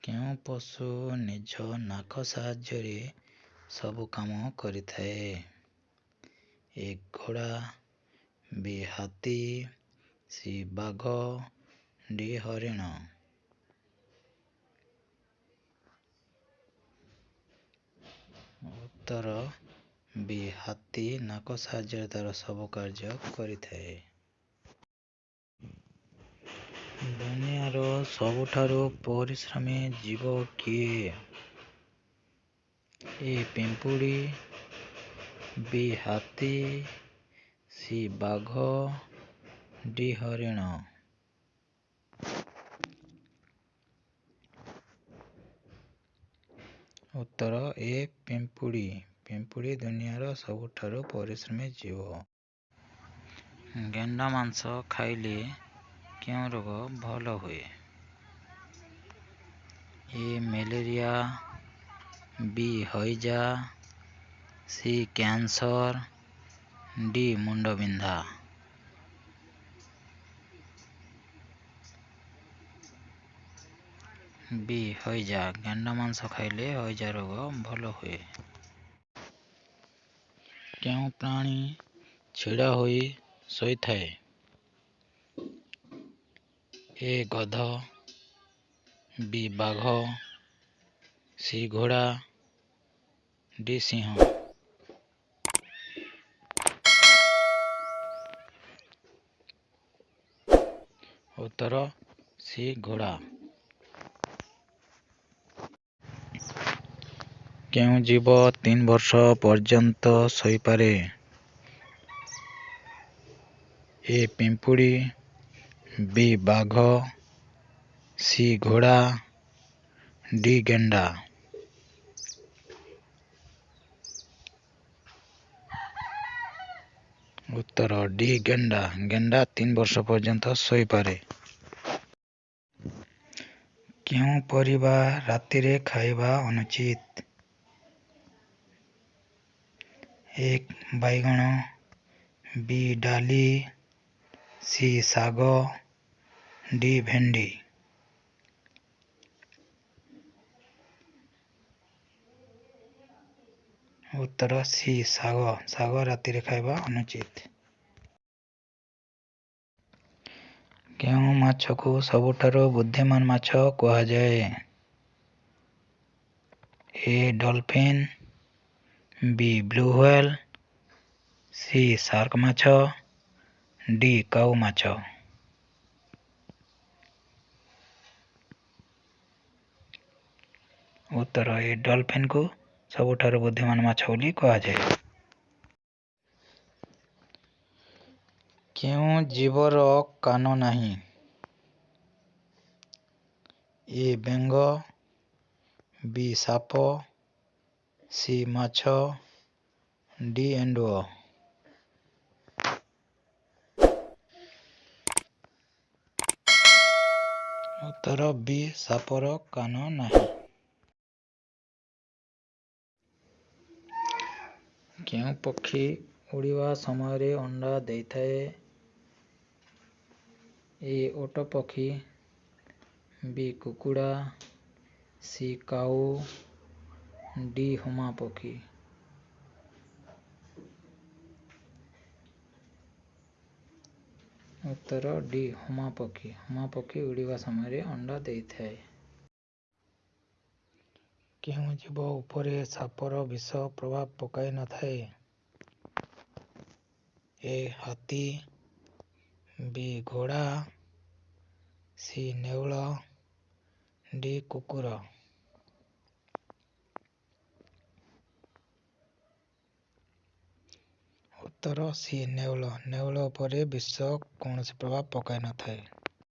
କେଉଁ ପଶୁ ନିଜ ନାକ ସାହାଯ୍ୟରେ ସବୁ କାମ କରିଥାଏ? ଏ ଘୋଡ଼ା, ବି ହାତୀ, ସି ବାଘ, ଡି ହରିଣ। ଉତ୍ତର ବି ହାତୀ ନାକ ସାହାଯ୍ୟରେ ତାର ସବୁ କାର୍ଯ୍ୟ କରିଥାଏ। ଦୁନିଆର ସବୁଠାରୁ ପରିଶ୍ରମୀ ଜୀବ କିଏ? ଏ ପିମ୍ପୁଡ଼ି, ବି ହାତୀ, ସି ବାଘ, ଡି ହରିଣ। ଉତ୍ତର ଏ ପିମ୍ପୁଡ଼ି। ପିମ୍ପୁଡ଼ି ଦୁନିଆର ସବୁଠାରୁ ପରିଶ୍ରମୀ ଜୀବ। ଗେଣ୍ଡା ମାଂସ ଖାଇଲେ କେଉଁ ରୋଗ ଭଲ ହୁଏ? ଏ ମ୍ୟାଲେରିଆ, ବି ହଇଜା, ସି କ୍ୟାନ୍ସର, ଡି ମୁଣ୍ଡବିନ୍ଧା। ବି ହଇଜା। ଗେଣ୍ଡା ମାଂସ ଖାଇଲେ ହଇଜା ରୋଗ ଭଲ ହୁଏ। କେଉଁ ପ୍ରାଣୀ ଛିଡ଼ା ହୋଇ ଶୋଇଥାଏ? ଏ ଗଧ, ବି ବାଘ, ସି ଘୋଡ଼ା, ଡି ସିଂହ। ଉତ୍ତର ସି ଘୋଡ଼ା। କେଉଁ ଜୀବ 3 ବର୍ଷ ପର୍ଯ୍ୟନ୍ତ ଶୋଇପାରେ? ଏ ପିମ୍ପୁଡ଼ି, ବି ବାଘ, ସି ଘୋଡ଼ା, ଡି ଗେଣ୍ଡା। ଉତ୍ତର ଡି ଗେଣ୍ଡା। ଗେଣ୍ଡା 3 ବର୍ଷ ପର୍ଯ୍ୟନ୍ତ ଶୋଇପାରେ। କେଉଁ ପରିବା ରାତିରେ ଖାଇବା ଅନୁଚିତ? ଏ ବାଇଗଣ, ବି ଡାଲି, ସି ଶାଗ, ଡି ଭେଣ୍ଡି। ଉତ୍ତର ସି ଶାଗ। ଶାଗ ରାତିରେ ଖାଇବା ଅନୁଚିତ। କେଉଁ ମାଛକୁ ସବୁଠାରୁ ବୁଦ୍ଧିମାନ ମାଛ କୁହାଯାଏ? ଏ ଡଲଫିନ୍, ବି ବ୍ଲୁ ହ୍ୱେଲ୍, ସି ସାର୍କ ମାଛ, ଡି କାଉ ମାଛ। ଉତ୍ତର ଏ ଡଲଫିନ୍କୁ ସବୁଠାରୁ ବୁଦ୍ଧିମାନ ମାଛ ବୋଲି କୁହାଯାଏ। କେଉଁ ଜୀବର କାନ ନାହିଁ? ଏ ବେଙ୍ଗ, ବି ସାପ, ସି ମାଛ, ଡି ଏଣ୍ଡୁଅ। ଉତ୍ତର ବି ସାପର କାନ ନାହିଁ। କେଉଁ ପକ୍ଷୀ ଉଡ଼ିବା ସମୟରେ ଅଣ୍ଡା ଦେଇଥାଏ? ଏ ଓଟ ପକ୍ଷୀ, ବି କୁକୁଡ଼ା, ସି କାଉ, ଡି ହୁମା ପକ୍ଷୀ। ଉତ୍ତର ଡି ହୁମା ପକ୍ଷୀ। ହୁମା ପକ୍ଷୀ ଉଡ଼ିବା ସମୟରେ ଅଣ୍ଡା ଦେଇଥାଏ। କେଉଁ ଜୀବ ଉପରେ ସାପର ବିଷ ପ୍ରଭାବ ପକାଇ ନଥାଏ? ଏ ହାତୀ, ବି ଘୋଡ଼ା, ସି ନେଉଳ, ଡି କୁକୁର। ଉତ୍ତର ସି ନେଉଳ। ନେଉଳ ଉପରେ ବିଷ କୌଣସି ପ୍ରଭାବ ପକାଇ ନଥାଏ।